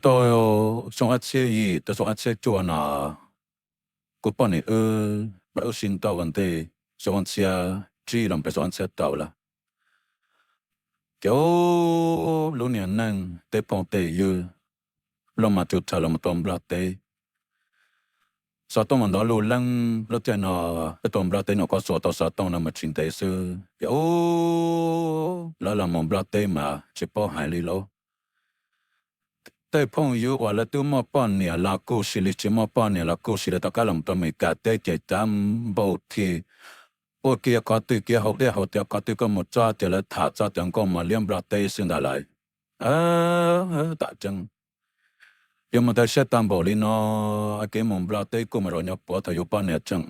Tau xyoo ob txhiab yim txog xyoo ob txhiab cuaj no, kuv poj niam wb, wb sib nrauj ua ntej, xyoo ob txhiab tsib los peb xyoo ob txhiab rau lawm. Ces lub niag neej tej phooj tej ywg, lub mas tub rhawv los mus rau Nplog teb. Xov tooj mas ntov lug leej lub caij no, wb tau Nplog teb no kuv xuas tau xov tooj no mas tsis ntev xwb ces lawv los mus Nplog teb mas tsis paub hais li lauj. Tej phooj ywg uas lawv twb muaj poj niam los kuj sis li, tsis muaj poj niam los kuj sis li, rov qab los rau Meskas teb ces cav npau thiab, ua kiag qhov twg kiag haus dej haus cawv qhov twg, koj mus txog tias lawv tham txog cov nkauj mos liab Nplog teb xwb ntag lawm. Tam tseeb, yuav mus tag siab tag npaum li no, kev mus Nplog teb kuj mas zaum nyob puav thaum yus poj niam tseem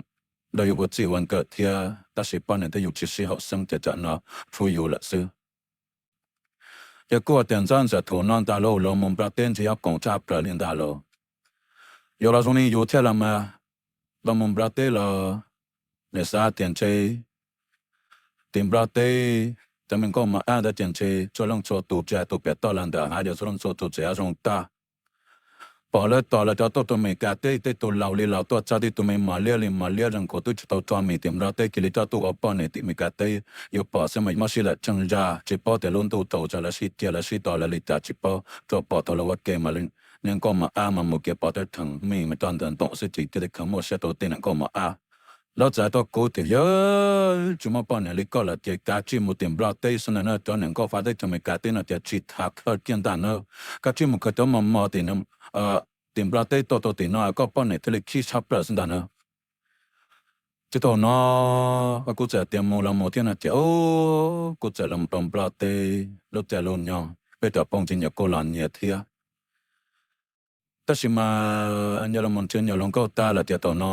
nrog yus ua txij ua nkawm thiab, tab sis poj niam thiab yus tsis sib haum xeeb ces tam no tshuav yus lawm xwb. Yog kuj tias ntxhab ntxawm thaum no ntag los, los mus Nplog teb ntshe yuav koom tshaj plaws li ntag los. Yuav los zoo li yus thiab los mas, los mus Nplog teb los, nws xav tias ntshe tim Nplog teb cov me nkauj mos ab ntawd ces ntshe txhua leej txhua tus tsis hais tus pem toj los ntawm hav, yog txhua leej txhua tus txawm yuav zoo tag. Pom lawv tos lawv cov tuaj rau Meskas teb, tej tus laus li laus tuaj txog, tej tus me mos liab li mos liab zoo nkaus twb tsis tau rog mis tim Nplog teb, cia li coj tuaj ua poj niam tim Meskas teb. Yuav pom xwb mas mob sib lawm tsheej zaj, tsis paub tias lub ntuj thaum ub lawv sib cia lawv sib tos lawv li cas tsis paub, tsuas pom thaum lawv ua ke mas niag nkauj mos ab mas mus kev pov teb rheev mis mas coj ntawm ntoom xwb ces thiaj li kheev muaj siab rau tej niag nkauj mos ab. Lawv txawm hais rau kuv tias yog tsis muaj poj niam li koj lawm ces kav tsij mus tim Nplog teb xwb ntag na, cov niam nkauj fab teb chaws Meskas teb no ces tsis tham kawg kiag ntag na, kav tsij mus khaws cov mos mos tim Nplog teb tuaj rau tim no koj poj niam thiaj li khib tshaj plaws xwb ntag na. Ces thaum no kuv txawm tias mus los mus thiab no ces kuv txawm los rau Nplog teb lub caij lub nyoog, peb cov phooj ywg nyias kuj los nyias thiab. Tab sis mas nyias los mus nrhiav nyias hluas nkauj tag lawm ces thaum no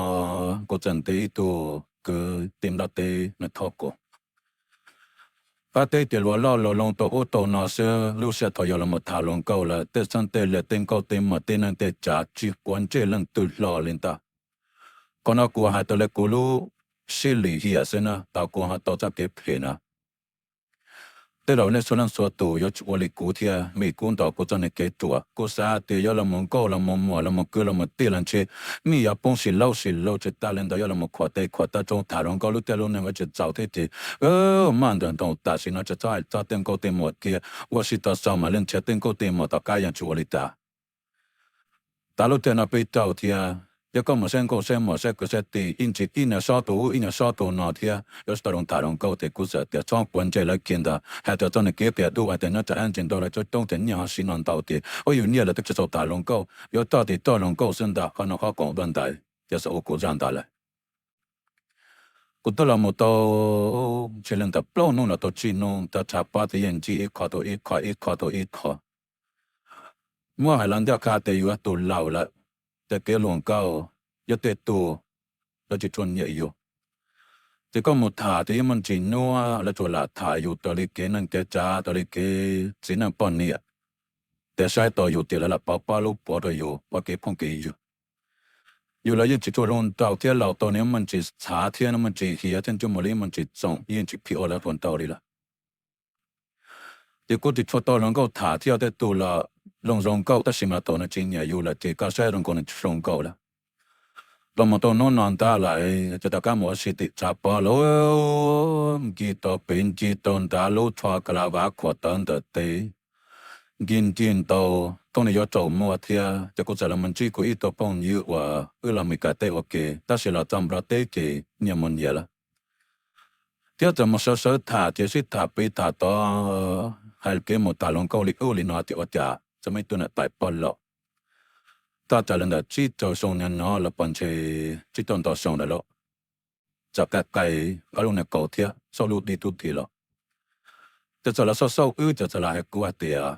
kuv txawm ntes ib tug kwv tij Nplog teb nws thov kuv pab teb ces luag loj luag loo tau ub tau no xwb, lub sij hawm thaum yog los mus tham hluas nkauj lawm tej xeeb tej le tej nkauj tej muam tej neej tej tsav tsis quav ntsej leej twg hlo li ntag. Qhov no kuv hais tau li kuv lub sib lim hiam xwb na, tau kuv ho tau txoj kev phem na. Tej zaum nej txhua leej txhua tus yuav tsum ua li kuv thiab, vim kuv ntaus kuv txoj niag kev ruam, kuv xav tias yuav los mus nkauj los mus muam los mus kwv los mus tij los ntshe mij yuav poob sis laub sis lug tsis tas li ntawd, yuav los mus khuam tes khuam taw rau tham hluas nkauj lub caij lub nyoog yuav tsis txaus thiab ces maj ntawm ntoo tam sim no tsis txhob hais txog tej nkauj tej muam kiag, ua si tau xaus mas li nrhiav tej nkauj tej muam tom qab yeej tsis ua li cas. Tav lub caij no peb raug thiab, yog koj mus saib nkauj saib muam saib kwv saib tij ib ntsis ib nyuag xob tus ub ib nyuag xob tus no thiab yuav tsis tau zoo tham hluas nkauj ces kuv txawm tias txhob quav ntsej lawv kiag ntag, hais tias txoj niag kev qias duj hais tias nyob tsam ib ntsis nrog lawv coob coob ces nyiaj ho siv no ntau ces ua yus nyiaj lawv twb tsis txaus tham hluas nkauj, yuav roj tis roj hluas nkauj xwb ntag, qhov no qhov koom dua ntais, ces xav ua kuv zaj ntawd lawm. Kuv twb los mus tau ntshe li ntawm plaub hnub los tau tsib hnub, tau tshav pob ces yeej ntsib ib qho tau ib qho ib qho tau ib qho. Muab hais los ncaj qha tias yus yog tus laus lawm, tej kev hluas nkauj yog tej tus lawv tsis tshua nyiam yus. Ces koj mus tham ces yeej muaj ntsis nyuaj, lawv tsuas lam tham yus raws li kev neej kev tsav, raws li kev txiv neej poj niam, tias saib tau yus tias lawv lam pauv pob lub puav rau yus ua kev phooj kev ywg. Yus los yeej tsis tshua hluas nraug thiab, laus tau nws muaj ntsis txhav thiab, nws muaj ntsis hiav thiab, ntsej muag los yeej muaj ntsis txoom, yeej tsis phim ua lawv hluas nraug li lawm. Ces kuj tsis tshua tau hluas nkauj tham thiab, tej tus los zoo zoo nkauj tab sis mas thaum nws tsis nyiam yus lawm ces koj saib zoo nkaus nws tsis zoo nkauj lawm. Los mus tau hnub no ntag lawm ces rov qab mus ua si tim tshav pob lawm, ncig tau pem ncig tau nrad lub tsho ka la vav khuam tawv ntawm tes, ncig ncig ntau, thoob nws yuav tsaus muag thiab ces kuv txawm los mus ntsib kuv ib tug phooj ywg uas wb los Meskas teb ua ke tab sis los txog Nplog teb ces nyias mus nyias lawm. Thiab txawm mus sawv sawv tham ces sib tham pem tham tod, hais kev mus tham hluas nkauj li ub li no ces ua cas txawm muaj ib tug niam tais pog laus, thaj tsam li ntawm tsib rau xyoo no los pom ntshe tsib rau ntau xyoo ntawd los, txawm qai qai ob lub niag kaus thiab xauj lub dib tub ti los, ces txawm los xauj xauj wb ces txawm los hais kuv hais tias